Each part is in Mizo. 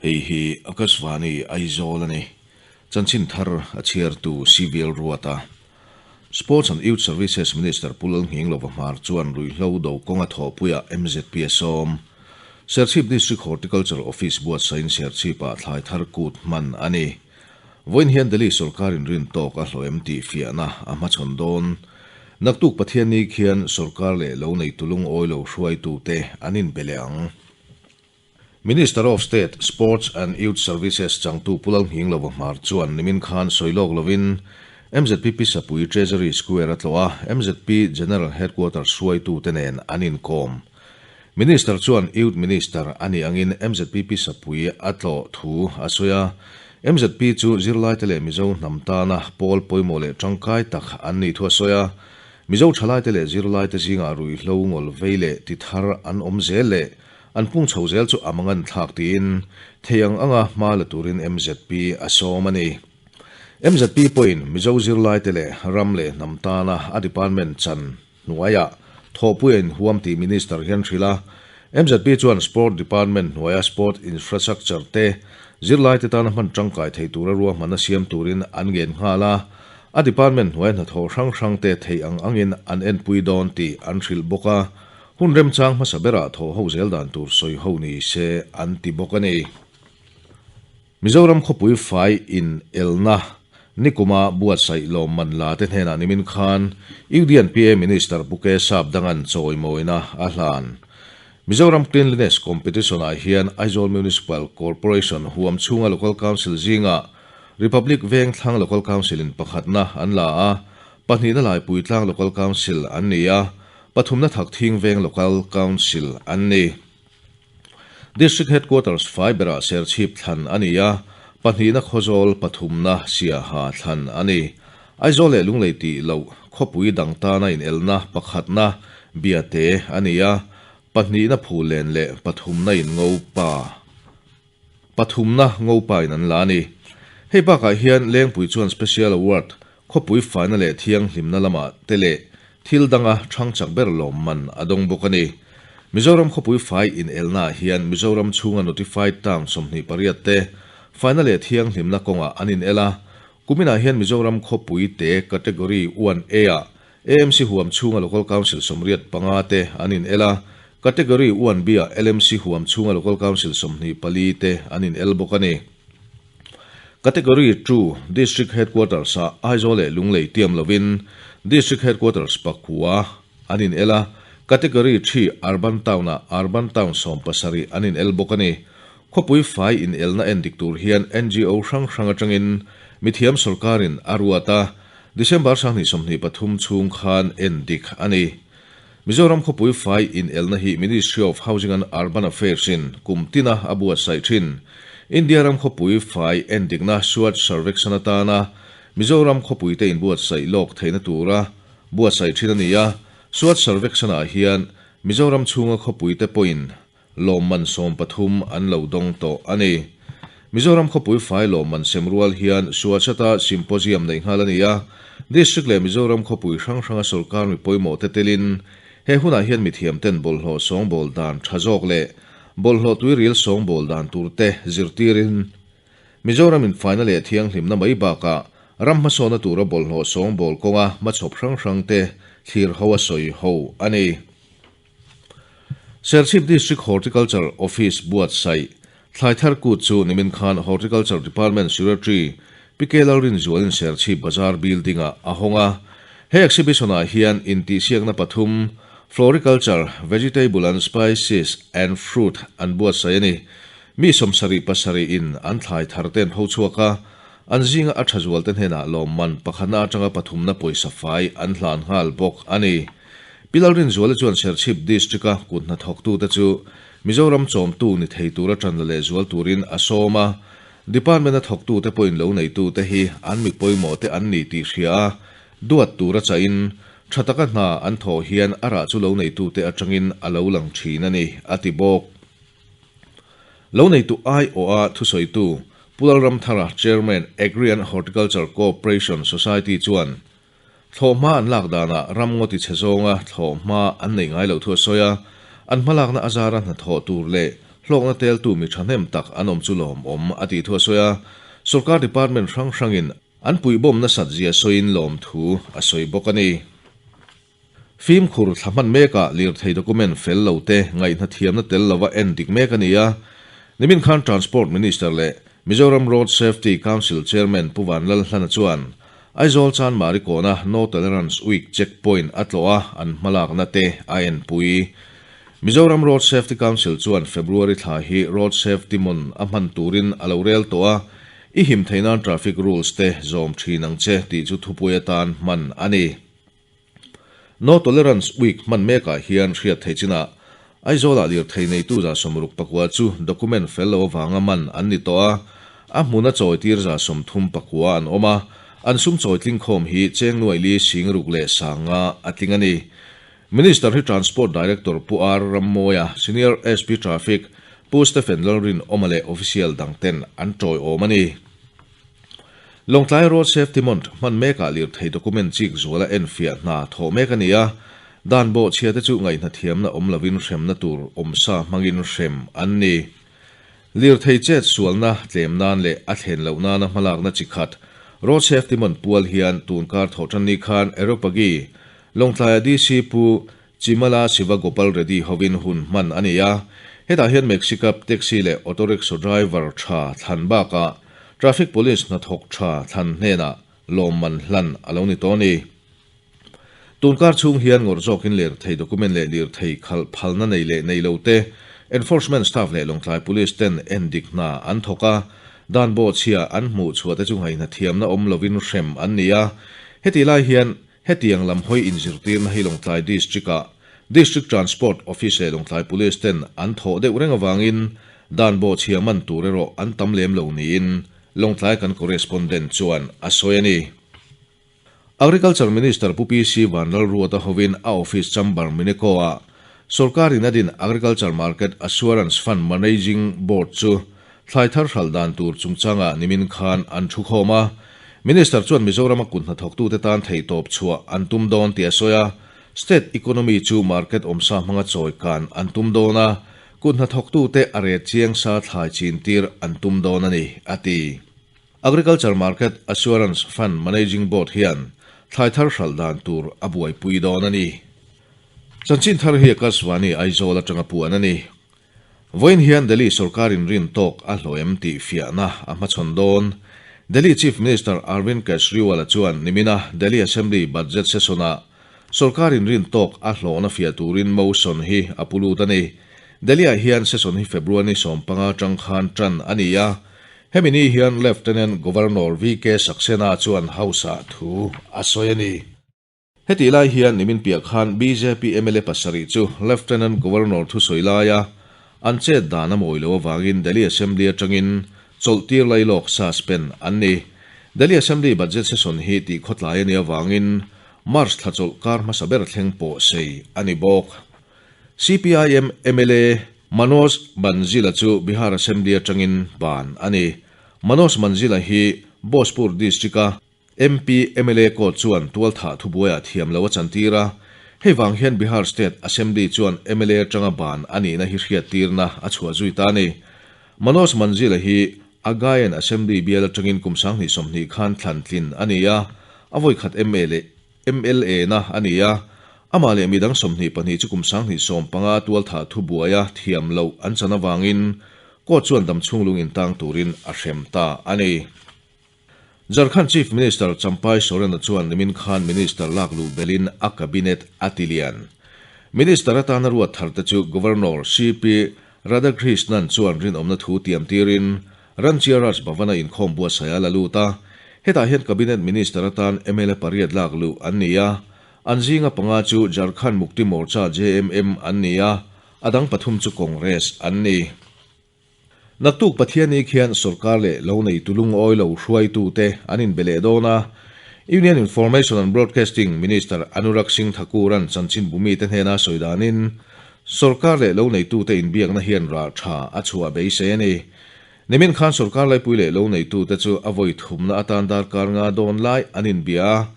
Hei hi Akashvani Aizawl a ni. Chanchin thar a chhiartu Civil Ruata. Sports and Youth Services Minister Pu Lalnghinglova Hmar chuan ruihhlo do kawnga thawhpuiah MZP a sawm. Serchhip District Horticulture Office buatsaihin Serchhipah thlai thar kut hman a ni. Vawiin hian Delhi sorkar inrin tawk a hlawh em tih fiahna a hmachhawn dawn. Naktuk Pathianni khian sorkar leh lo neitu lungawi lo hruaitute an inbe leh ang. Minister of State, Sports and Youth Services changtu Pu Lalnghinglova Hmar chuan nimin khan sawi lawk lovin MZP Pisapui Treasury Square a tlawh a, MZP General Headquarters hruaitute nen an inkawm. Minister chuan Youth Minister a nih angin MZP Pisapui a tlawh thu a sawi a, MZP chu zirlaite leh Mizo hnam tana pawl pawimawh leh tangkai tak an nih thu a sawi a, Mizo thalaite leh zirlaite zingah ruihhlo ngawl vei leh ti thar an awm zel leh An pung chho zel chu a mangan thlak tiin thei ang anga hma la turin MZP a sawm a ni. MZP pawhin Mizo zirlaite leh ram leh hnam tana a department chan hnuaiah thawhpui a inhuam tih Minister hian hrilh a. MZP chuan Sport Department hnuaia sport infrastructure te zirlaite tana hman tangkai thei tura ruahmanna siam turin an ngen nghal a. A department hnuaia hnathawh hrang hrangte thei ang angin an enpui dawn tih an hrilh bawk a. Hun remchang hmasa berah thaw ho zel dan tur sawi ho ni se an ti bawk a ni. Mizoram khawpui fai in elna nikuma buatsaih lawmman la te hnenah nimin khan UDNPA Minister Pu K Sap Dangan chawimawina a hlan. Mizoram Cleanliness Competition ah hian Aizawl Municipal Corporation huam chhunga Local Council zingah Republic Vengthlang Local Council in pakhatna an la a, pahnihna Laipuitlang Local Council an ni a, Pathumna Thakthing Veng Local Council an ni. District Headquarters fai berah Serchhip thlan a ni a, pahnihna Khawzawl, pathumna Siaha thlan a ni. Aizawl leh Lunglei tih loh khawpui dang tana inelna pakhatna Biate a ni a, pahnihna Phulen leh pathumna in Ngopa pathumna Ngopa in an la a ni. Hei bakah hian Lengpui chuan Special Award Khawpui faina leh thianghlimna lamah te leh thil danga thang chak ber lawmman a dawng bawk a ni. Mizoram khawpui fai inelnaah hian Mizoram chhunga Notified Town 28 te faina leh thianghlimna kawngah an inel a. Kuminah hian Mizoram khawpui te Category 1A ah AMC huam chhunga Local Council 85 te an inel a, Category 1B ah LMC huam chhunga Local Council 24 te an inel bawk a ni. Category Two, District Headquarters ah Aizawl leh Lunglei tiam lovin District Headquarters pakhua an in el a, Category Three, Urban Town ah Urban Town 17 an in el bawk a ni. Khawpui fai in elna en dik tur hian NGO hrang hrang atangin mithiam sawrkarin a ruat a, December 2023 chhung khan en dik a ni. Mizoram khawpui fai inelna hi Ministry of Housing and Urban Affairs in kum tina a buatsaih thin. India ram khawpui fai endikna Swachh Survekshan atana Mizoram khawpui te inbuatsaih lawk theihna tura buatsaih thin a ni a. Swachh Survekshan ah hian Mizoram chhunga khawpui te pawhin lawmman 13 an lo dawng tawh a ni. Mizoram khawpui fai lawmman sem rual hian Swachhata Symposium neih nghal a ni a, District leh Mizoram khawpui hrang hranga sawrkar mi pawimawh te telin he hunah hian mithiamten bawlhhlawh sawngbawl dan tha zawk leh bawlhhlawh tuiril sawngbawl dan tur te zirtirin Mizoram in faina leh thianghlimna mai bakah ram hmasawna tura bawlhhlawh sawngbawl kawnga hmachhawp hrang hrang te thlir ho a sawi ho a ni. Serchhip District Horticulture Office buatsaih thlai thar kut chu nimin khan Horticulture Department Secretary Pi K Lalrinzualin Serchhip Bazar Building-ah a hawng a. He exhibition-ah hian intihsiakna pathum, Floriculture, Vegetable and Spices and Fruit an buatsaih a ni. Mi 77 in an thlai thar te an pho chhuak a, an zinga a tha zualte hnenah lawmman pakhatna atanga pathumna pawisa fai an hlan nghal bawk a ni. Pi Lalrinzuala chuan Serchhip District-a kut hnathawktute chu Mizoram chawmtu ni thei tura tan la lehzual turin a sawm a, Department-a thawktute pawhin lo neitute hi an mi pawimawhte an ni tih hria a, duat tura chahin tha taka hna an thawh hian a rah chu lo neitute atangin a lo lang thin a ni, a ti bawk. Lo neitu aiawha thusawitu Pu Lalramthara, Chairman, Agri and Horticulture Cooperation Society chuan, Thlawhhma an lak danah ram ngaw tichhe zawnga thlawhhma an neih ngai loh thu a sawi a, an hmalakna azara hnathawh tur leh hlawkna teltu mi thahnem tak an awm chu lawmawm a tih thu a sawi a. Sorkar department hrang hrangin an puihbawm nasat zia sawiin lawmthu a sawi bawk a ni. Fimkhur thla hman mekah lirthei document fel lo te ngaihna thiamna tel lova en dik mek a ni a. Nimin khan Transport Minister leh Mizoram Road Safety Council Chairman Pu Vanlalhlana chuan Aizawl Chanmari kawna No Tolerance Week check point a tlawh a, an hmalakna te a enpui. Mizoram Road Safety Council chuan February thla hi Road Safety Month a hman turin a lo rel tawh a, i him theih nan traffic rules te zawm thin ang che tih chu thupui atan hman a ni. No Tolerance Week hman mekah hian hriat theih chinah Aizawlah lirthei neitu 69 chu document fel lo avanga man an ni tawh a, a hmuna chawitir 39 an awm a, an sum chawi tlingkhawm hi cheng nuaih li sing ruk leh sanga a tling a ni. Minister hi Transport Director Pu R Rammawia, Senior SP Traffic Pu Stephen Lalrinawma leh official dangten an tawiawm a ni. Lawngtlai Road Safety Month hman mekah lirthei document chik zuala enfiah hna thawh mek a ni a, dan bawhchhia te chu ngaihna thiamna awm lovin hremna tur awmsa hmangin hrem an ni. Lirthei chet sualna tlem nan leh a thlen loh nana hmalakna chi khat Road Safety Month pual hian tun kar thawh tan ni khan Areopagi, Lawngtlaia DC Pu Chimala Siva Gopal Reddy hovin hun hman a ni a, hetah hian Maxi-cab, taxi leh auto rickshaw driver tha thlan bakah traffic police hnathawk tha thlan hnenah lawmman hlan a lo ni tawh a ni. Tunkar chhung hian ngawrh zawkin lirthei document leh lirthei khalh phalna nei leh nei lo te enforcement staff leh Lawngtlai Police ten endik hna an thawk a, dan bawhchhia an hmuh chhuah te chu ngaihna thiamna awm lovin hrem an ni a, hetih lai hian Hetiang lam hawi inzirtirna hi Lawngtlai District-ah District Transport Office leh Lawngtlai Police ten an thawh deuh reng avangin dan bawhchhia man tur erawh an tam lem lo niin Lawngtlai kan correspondent chuan a sawi a ni. Agriculture Minister Pu PC Vanlalruata hovin a office chamber Mineko-ah sorkarin a din Agriculture Market Assurance Fund Managing Board chu Thlai thar hralh dan tur chungchangah nimin khan an thu khawm a, Minister chuan Mizorama kut hnathawktute tan theihtawp chhuah an tum dawn tih a sawi a, State economy chu market awmsa hmanga chawi kan an tum dawn a, kut hnathawktute a ret chiang sa thlai chin tir an tum dawn a ni, a ti. Agriculture Market Assurance Fund Managing Board hian thlai thar hralh dan tur a buaipui dawn a ni. Chanchin thar hi Akashvani Aizawl atanga puan a ni. Vawiin hian Delhi sorkarin rin tawk a hlawh em tih fiahna a hmachhawn dawn. Delhi Chief Minister Arvind Kejriwal-a chuan nimina Delhi Assembly Budget Session-ah sorkarin rin tawk a hlawhna fiah turin motion hi a pu lut a ni. Delhi-ah hian session hi February ni 15 atang khan tan a ni a, hemi ni hian Lieutenant Governor VK Saxena chuan House-ah thu a sawi a ni. Hetih lai hian nimin piah khan bjp mla pasarih chu Lieutenant Governor thusawi laia an chet dan a mawi loh avangin Delhi Assembly atangin chawlhtir lailawk suspend an ni. Delhi Assembly budget session hi tih khawtlai a nih avangin March thla chawlh kar hmasa ber thleng pawh sei a ni bawk. CPIM mla Manoj Manjila chu Bihar Assembly atangin ban a ni. Manoj Manjila hi Bhojpur district-a MP, mla court chuan tualthah thubuaiah thiam lo a chantir a, hei vang hian Bihar State Assembly chuan mla atanga ban a nihna hi hriattirna a chhuah zui ta a ni. Manoj Manjila hi Agayan Assembly bial atangin kum 2020 khan thlan tlin a ni a, a vawikhat mla na a ni a, amah leh midang 22 chu kum 2015 tualthah thubuaia thiam loh an chan avangin court chuan damchhung lung intang turin a hrem ta a ni. Jharkhand Chief Minister Champai Soren-a chuan nimin khan Minister lak luh belin a Cabinet a ti lian. Minister atana ruat thar te chu Governor CP Radhakrishnan chuan rinawmna thu tiam tirin Ranchia Raj Bhavan-a inkhawm buatsaih a la lut a. Hetah hian Cabinet Minister atan mla pariat lak luh an ni a, an zinga panga chu Jharkhand Mukti Morcha, JMM, an ni a, a dang pathum chu Congress an ni. Naktuk Pathianni khian sorkar leh lo neitu lungawi lo hruaitute an inbe leh dawn a, Union Information and Broadcasting Minister Anurag Singh Thakur-a'n chanchinbu mite hnena sawi danin, sorkar leh lo neitute inbiakna hian rah tha a chhuah beisei a ni. Nimin khan sorkar laipui leh lo neitute chu a vawi thumna atan darkar nga dawn lai an inbia a,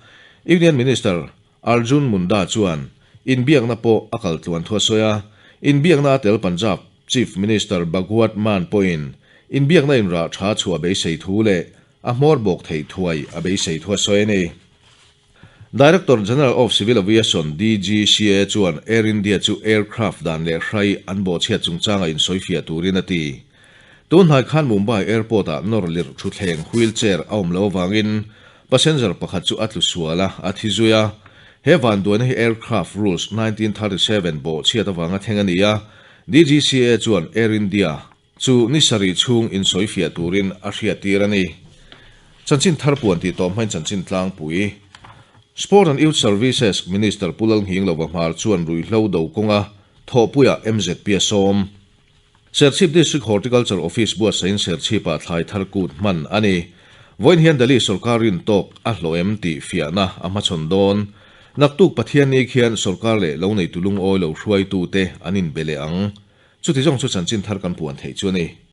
Union Minister Arjun Munda chuan inbiakna pawh a kal tluan thu a sawi a, inbiakna a tel Punjab. Chief Minister Bhagwat Mann pawhin inbiakna inrah tha chhuah beisei thu leh a hmawr bawk theih thuai a beisei thu a sawi a ni. Director General of Civil Aviation, DGCA, chuan Air India chu aircraft dan leh hrai an bawhchhiat chungchanga insawifiah turin a ti. Tun hnai khan Mumbai Airport-ah nawr lirh thutthleng wheelchair a awm loh avangin passenger pakhat chu a tlu sual a, a thi zui a. He vanduaina hi Aircraft Rules 1937 bawhchhiat avanga thleng a ni a, DGCA chuan Air India chu ni sarih chhung insawifiah turin a hriattir a ni. Chanchin thar puan tih tawh hmain chanchin tlangpui. Sport and Youth Services Minister Pu Lalnghinglova Hmar chuan ruihhlo do kawnga thawhpuiah MZP a sawm. Serchhip District Horticulture Office buatsaihin Serchhipah thlai thar kut hman a ni. Vawiin hian Delhi sorkar rin tawk a hlawh em tih fiahna a hmachhawn dawn. Naktuk Pathianni khian sorkar leh lo neitu lungawi lo hruaitute an inbe leh ang. Chuti zawng chu chanchin thar kan puan theih chu a ni.